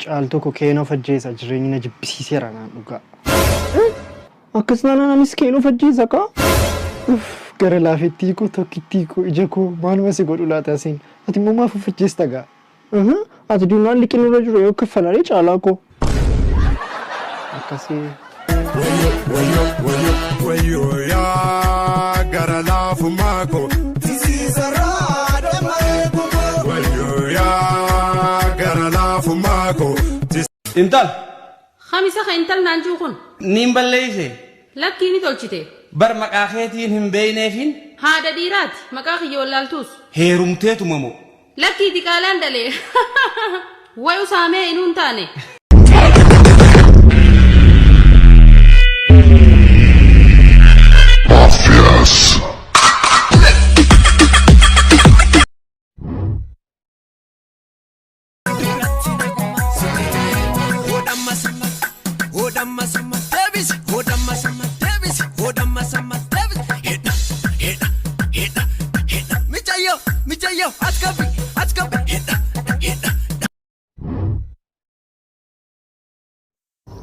Caaltuu koo keen of ajjeesa jireenyi na jibbisiiseera naan dhugaa. Akkas taanaan anis keen of ajjeesa kaa. Gara laafettii koo tokkittii koo ija koo maaluma si godhu laata asiin. Ati immoo maaf of ajjeesta gaa? Ati duunaan liqii nurra jiru yoo kaffalaree caalaa koo. Akkasii. Wayyoo yaa gara laafumaa koo. Tisiisarraa damma eeguu. Wayyoo yaa gara laafumaa koo. Intal. Kamisa ka intal naan jiru kun. Niin balleeyse. Lakkii ni tolchite. Bar maqaa keetiin hin beeyneefin. Haadha dhiiraati. Maqaa kiyya wallaaltuus. Heerumteetuma moo? Lakkii diqaalaan dhale. Wayu saamee inuu hin taane.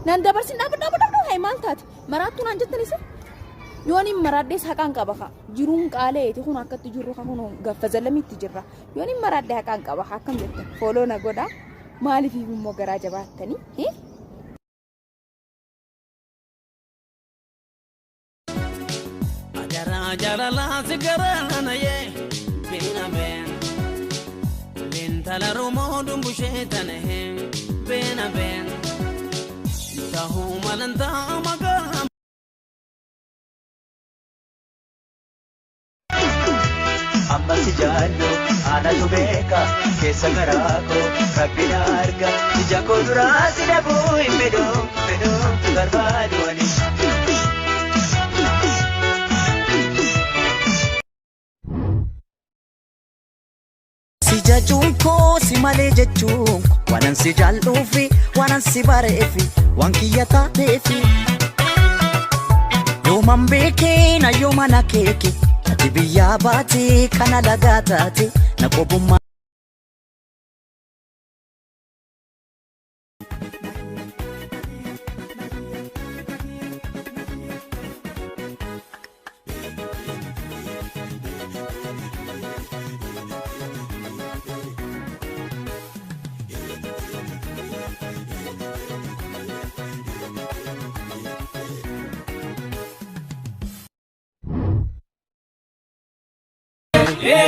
Nan dabarsin dhaabu dhaabu dhaabu hay maal taate maraattuu naan jettani sin yoon hin maraadhees haqaan qaba kaa jiruun qaaleeti kun akkatti jirru kaa kun gaffa zalamitti jirra yoon hin maraadhe haqaan qaba kaa akkam jettan fooloo na godha maaliif immoo garaa jabaattanii. Adaraa jaalalaa si garaa yee beena been. Lintala Oromoo dumbushee tane beena been. Tahuu malantaa maqaa. Amma si jaallu anatu beeka keessa garaa koo rabbi na arga ija koo duraa si dhabuu hin fedhu fedhu barbaadu ani. Si jajuun koo si malee jechuun koo waanan si jaalluufi waanan si bareefi waan kiyya taateefi. Yooman beekee na yooman akeeke ati biyyaa baate kana lagaa taate na qobummaa.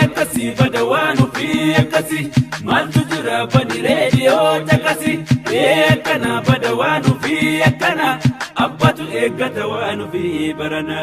Akkasii bada waan ofii akkasii maaltu jira bani reediyoo caqasi akkana bada waan ofii akkana abbatu eeggata waan ofii barana.